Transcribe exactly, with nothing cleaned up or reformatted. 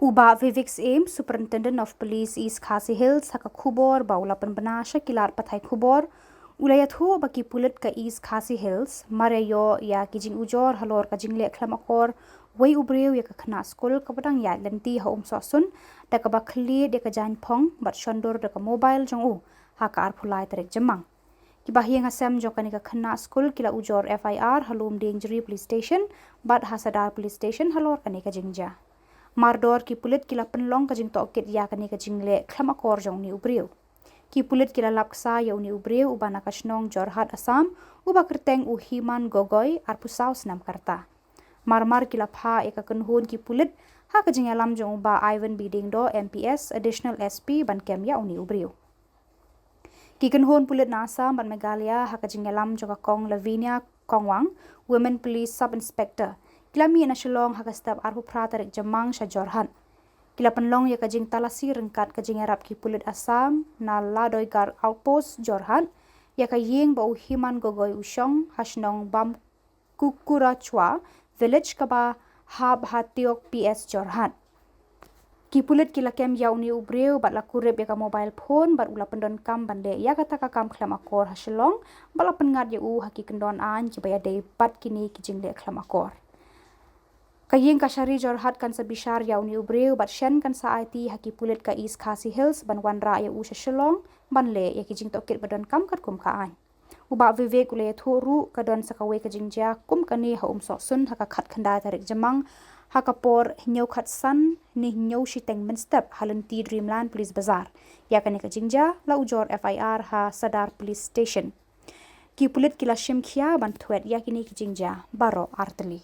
U Bah Vivek Syiem, Superintendent of Police East Khasi Hills, ha ka khubor ba u la pynbna sha ki lad pathai khubor, u la ïathuh ba ki pulit ka East Khasi Hills mar ïa ïoh ïa ki jingujor halor ka jingleh khlem akor wei u briew ïa ka khynnah skul kaba dang ïaid lynti ha Umsohsun, da kaba khlieh ïa ka jaiñphong bad shondur da ka mobile jong u ha ka arphew lai tarik Jymmang. Ki bahaïing hasem jong kane ka khynnah skul ki la ujor F I R ha Lumdiengjri Police Station bad ha Sadar Police Station halor kane ka jingjia. Mardor ki pulit ki la pynlong ka jingtohkit ïa kane ka jingleh khlem akor jong une u briew. Ki pulit ki la lap ksa ïa une u briew uba na ka shnong Jorhat, Assam, uba kyrteng u Himan Gogoi, arphew saw snem ka rta. Mar mar ki la phah ïa ka kynhun ki pulit ha ka jingïalam jong u Bah Ivan B Diengdoh, M P S, Additional S P, ban kem ïa une u briew. Ki kynhun pulit na Assam bad Meghalaya ha ka jingïalam jong ka Kong Lavinia Kongwang, Women Police Sub Inspector, ki la mih na Shillong ha ka step arphew phra tarik Jymmang sha Jorhat. Ki la pynlong ïa ka jingtalasi ryngkat ka jingïarap ki pulit Assam na Ladoigarh Outpost, Jorhat, ïa ka ïing ba u Himan Gogoi u shong ha shnong Bamkukurachwa Village kaba hap ha Tiok P S, Jorhat. Ki pulit ki la kem ïa une u briew bad la kurup ïa ka mobile phone bad u la pyndonkam ban leh ïa kata ka kam khlem akor ha Shillong bad la pynngat ïa u ha ki kyndon aiñ kiba ïadei bad kine ki jingleh khlem akor. Ka ïing kashari Jorhat kan sa bishar ïa une u briew bad shen kan sa aiti ha ki pulit ka East Khasi Hills ban wanrah ïa u sha Shillong ban leh ïa ki jingtohkit ba donkam katkum ka aiñ. U Bah Vivek u la ïathuh ruh ka don sa kawei ka jingjia kum kane ha Umsohsun ha ka khatkhyndai tarik Jymmang ha ka por hynñiew khatsan ne hynñiew shiteng mynstep ha lynti Dreamland Police Bazar. Ïa kane ka jingjia la ujor F I R ha Sadar Police Station. Ki pulit ki la shim khia ban thwet ïa kine ki jingjia baroh artylli.